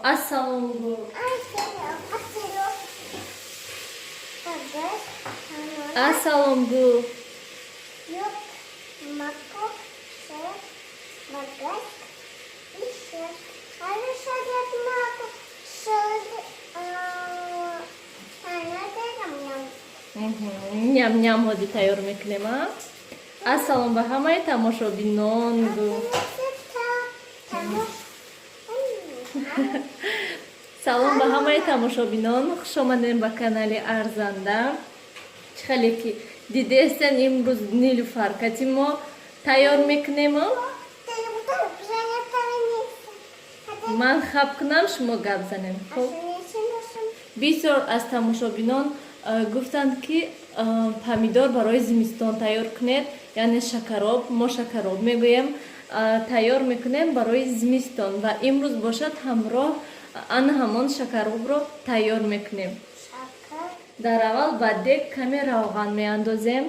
Ассалом гу. Ассалом гу. Ням-ням ҳозир тайёр мекунем, а? Ассалом ба ҳамаи тамошобинон гу. Салом ба ҳамаи тамошобинон, хушомадем ба канали Арзанда. Чӣ хеле ки дидестен, имрӯз нилуфаркати мо тайёр мекунем. Ман хаб кунам, шумо гап занем. Хуб, бисёр аз тамошобинон гуфтанд, ки помидор барои зимистон тайёр кунед, яъне шакароб, мо шакароб мегӯем, тайёр мекунем барои зимистон ва имрӯз бошад ҳамроҳ ана ҳамон шакаробро тайёр мекунем. Дар аввал ба дег каме равған меандозем.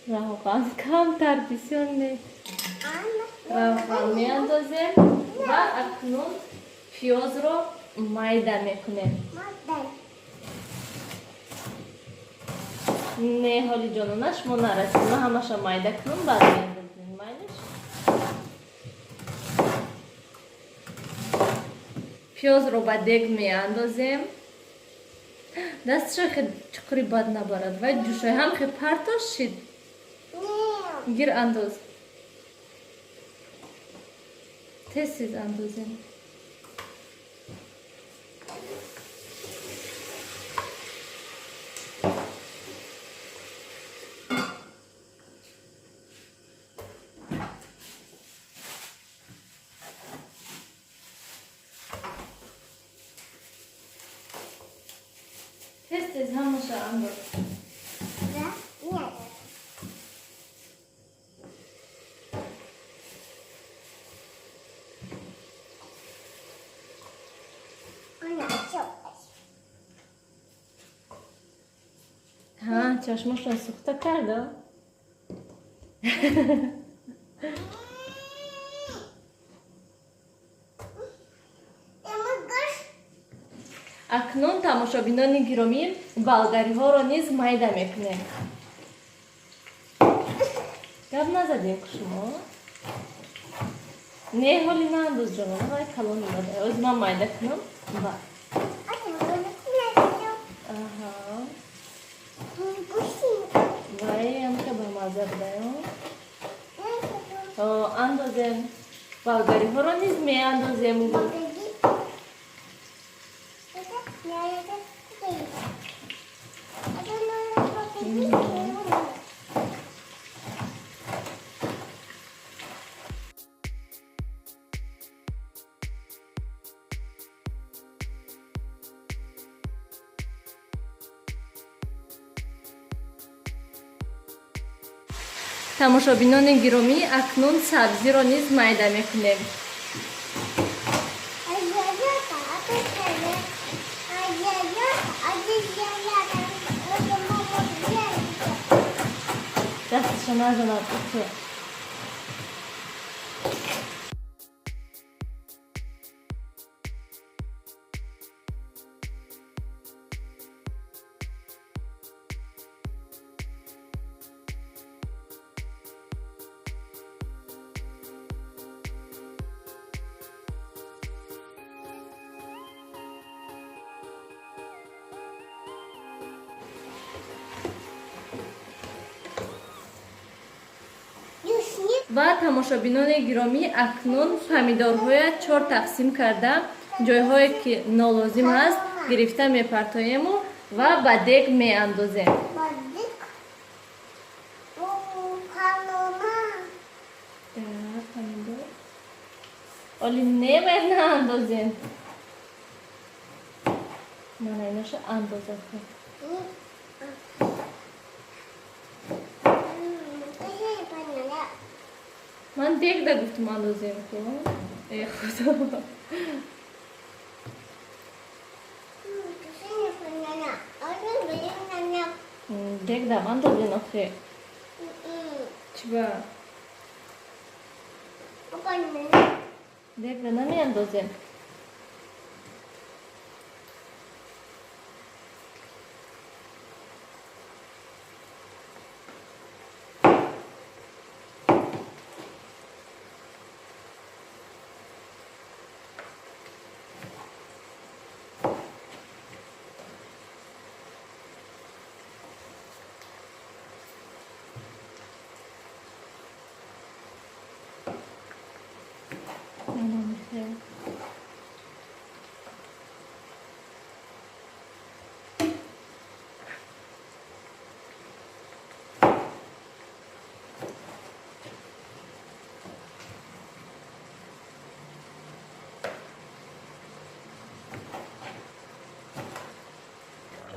Равған камтар, бисёр не. Равған меандозем ва акнун пиёзро майда мекунем. Не, ҳоли ҷонона, шумо нарасед, ман ҳамаша майда кунам, баъд меандозем. Майлиш? Пиёзро ба дег меандозем. Дасташа хе чуқури бад набарад, вай ҷӯшои ҳам хе партош шид. Гир, андоз, тез тез андозем. Тез тез ҳамаша андоз. Ҳа, чашмошон сӯхта карда. Акнун, тамошобинони гиромӣ, болгариҳоро низ майда мекунем. Гап назадем ку шумо. Не, ҳоли наандоз, ҷонона, вай калон омада. Оз ман майда кунам ба. Аҳа, вай амка ба мазза будаё. Андозем, болгариҳоро низ меандозем. Тамошобинони гиромӣ, акнун сабзиро низ майда мекунем. Дасташа назанад. Ва тамошобинони гиромӣ, акнун помидорҳоя чор тақсим карда, ҷойҳое ки нолозим аст, гирифта мепартоему ва ба дег меандозем. Помидор оли не, наандозем. Мана иноша андозад. Ман дегда гуфтум, андозем ку. Э, худо. Дегда андозем охе. Чиба? Дегда намеандозем.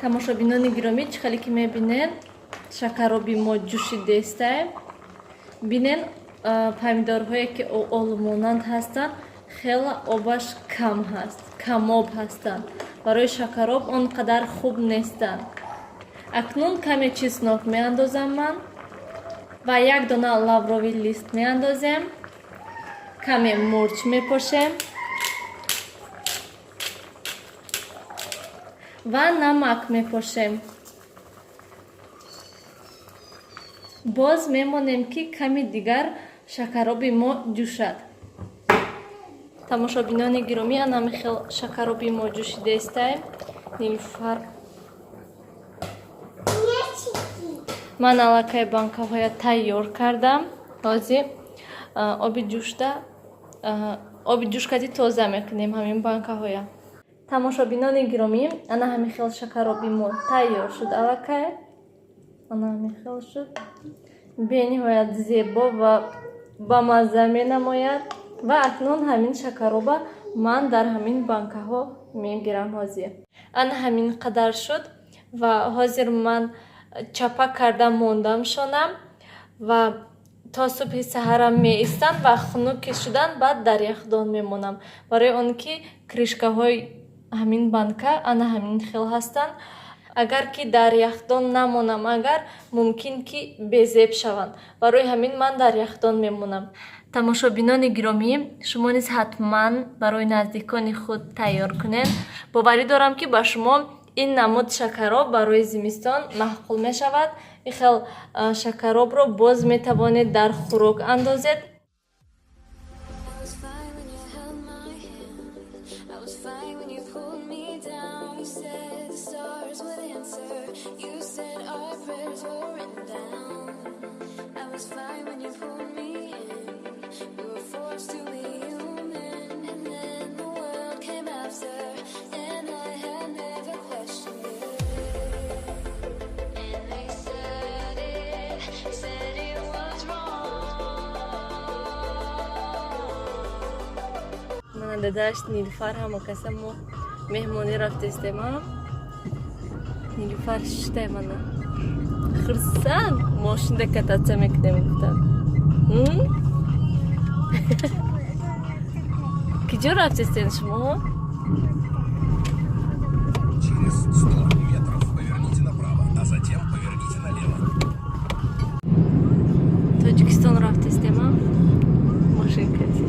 Тамошобинони гиромӣ, чӣ хеле ки мебинед, шакароби мо ҷӯшидестаем. Бинен, помидорҳое ки олумонанд ҳастанд, хеле обаш кам ҳаст, камоб ҳастанд. Барои шакароб он қадар хуб нестанд. Акнун каме чеснок меандозам ман ва як дона лавровый лист меандозем, каме мурч мепошем ва намак мепошем. Боз мемонем, ки ками дигар шакароби мо ҷӯшад. Тамошобинони гиромӣ, анами хел шакароби мо ҷӯшидаистаем. Нилуфар, ман аллакай банкаҳоя тайёр кардам. Ҳозир оби ҷӯшда, оби ҷӯшкади тоза мекунем ҳамин банкаҳоя. Тамошобинони гиромӣ, ана ҳамин хел шакароби мо тайёр шуд аллакай. Ана ҳамин хел шуд. Бениҳоят зебо ва бамазза менамояд. Ва акнун ҳамин шакароба ман дар ҳамин банкаҳо мегирам ҳозир. Ана ҳамин қадар шуд ва ҳозир ман чапа карда мондам шонам ва то субҳи саҳарам меистам ва хунук ки шудан, баъд дар яхдон мемонам. Барои он ки крышкаҳои ҳамин банка ана ҳамин хел ҳастанд. Агар ки дар яхдон намонам, агар мумкин ки безеб шаванд. Барои ҳамин ман дар яхдон мемонам. Тамошобинони гиромӣ, шумо низ ҳатман барои наздикони худ тайёр кунед. Боварӣ дорам, ки ба шумо ин намуд шакароб барои зимистон маъқул мешавад. Ин хел шакаробро боз метавонед дар хӯрок андозед. I was fine when you held my hand. I was fine when you pulled me down. You said the stars would answer. You said our prayers were written down. I was fine when you pulled me in. We were forced to be human, and then the world came after, and I had never questioned it. And they said it was wrong. Мана дадаш, Нилуфар, ҳама каса мо меҳмонӣ рафтестем. А Нилуфар шиштай, мана хурсанд, мошинда кататься мекунем гуфтам. М? Киҷо рафтестен шумо? Через 100 метров поверните направо, а затем поверните налево. Тоҷикистон рафтестем, а мошинкати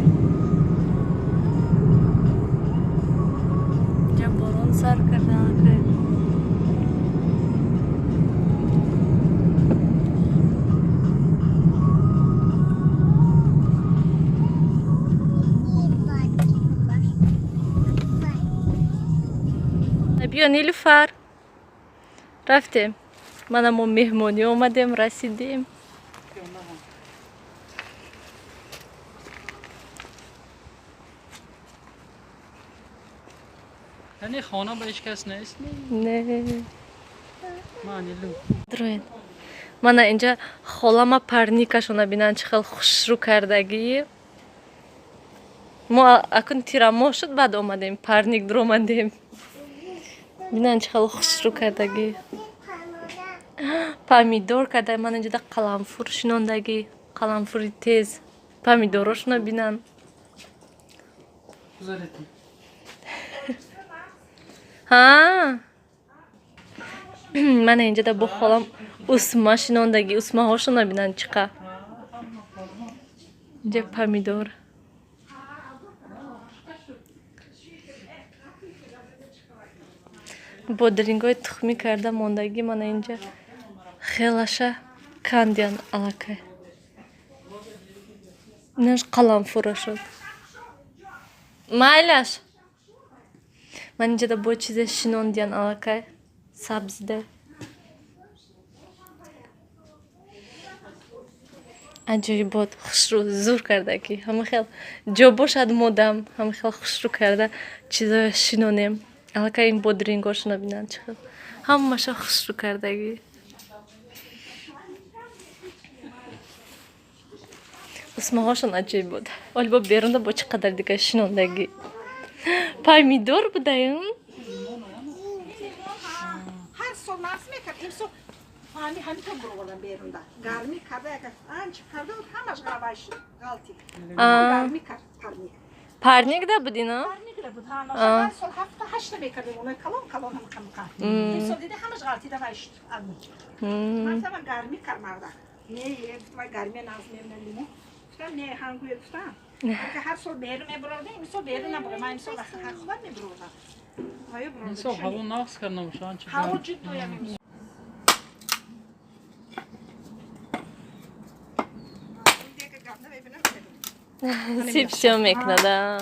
ҷа борон сар кардан. Биё, Нилуфар, рафтем. Мана мо меҳмонӣ омадем, расидем. Яъне хона ба ҳеҷ кас нест? Не. Мани лу. Дроен. Мана инҷа холама парникашона бинан, чӣ хел хушрӯ кардагӣ. Мо акун тирамоҳ шуд, баъд омадем, парник дуромадем. Бинан, чӣ хел хушрӯ кардагӣ. Помидор карда, ман инҷода қаламфур шинондагӣ, қаламфури тез. Помидорошона бинан. Гузаред. Ҳа, мана инҷода бо холам усма шинондагӣ, усмаҳошона бинан чӣ қа. Инҷа помидор. Бодрингҳои тухмӣ карда мондагӣ мана инҷа хелаша кандиян аллакай. Инаш қаламфура шуд. Майлаш. Ман инҷада бо чизе шинондиян аллакай. Сабзида. Аҷоибот хушрӯ зур карда ки ҳама хел ҷо бошад модам ҳама хел хушрӯ карда чизоя шинонем. Аллакай ин бодрингҳошона бинанд чӣ хел ҳамаша хушрӯ кардагӣ. Усмаҳошон аҷоиб буд. Оли бо берунда бо чӣ қадар дига шинондагӣ. Помидор будаем. Ҳар сол нақс мекард, имсол ҳамитон буровардан берунда. Гармӣ карда, як анча карда буд, ҳамаш ғавай шуд, ғалтид. Гармӣ кард, парник. Парник да буди, на? Парник да буд, ҳа, ҳар сол ҳафта ҳашта мекардем, онои калон калон ҳам камқа. Имсол дида ҳамаш ғалтида вай шуд, армӣ. Ман гармӣ кард мардак. Не, гуфт, вай гармӣ нағз мемонад лимон. Гуфтам, не, ҳангӯе гуфтам. Ҳар сол берун мебуродем, имсол берун набурдам. Ман имсол ҳар худам мебуродам. Имсол ҳаво нағз кард набошад, анча ҳаво ҷудоям имсол. Сип всё мекунад, а.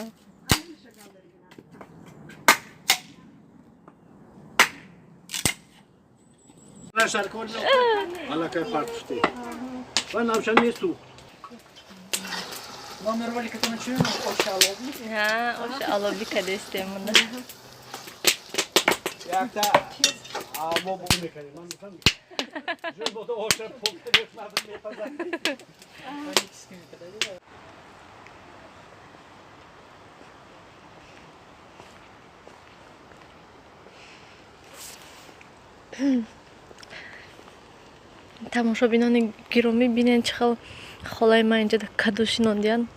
Аллакай партушти. Ва навша месухт. Номер ролика-то начнем, оша алоби. Ҳа, оша алоби кадестем. Якта мо бу мекардем. Ман гуфтам, ҷон бода оша пухта мехӯрд, мепазад. Тамошобинони гиромӣ, бинед чӣ хел холаи ман инҷа каду шинондиян.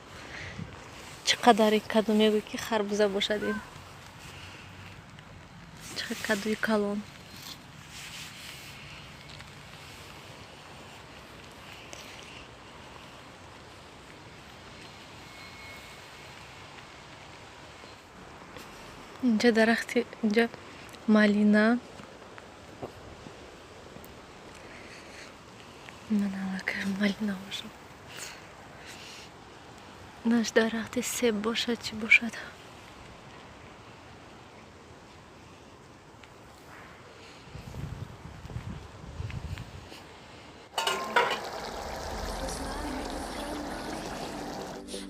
Чӣ қадари каду мегӯй ки харбуза бошад ин. Чӣ қадар кадуи калон. Инҷа дарахти, инҷа малина. Ман аллакай малина бошад. Наш дарахти себ бошад, чӣ бошад.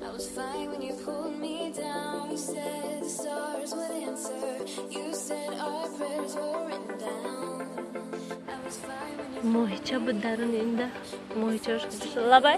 I was fine when you pulled me down. You said the stars would answer. You said our prayers were written down. I was fine when you Моҳича буд даруни инда. Моҳичааш лабай.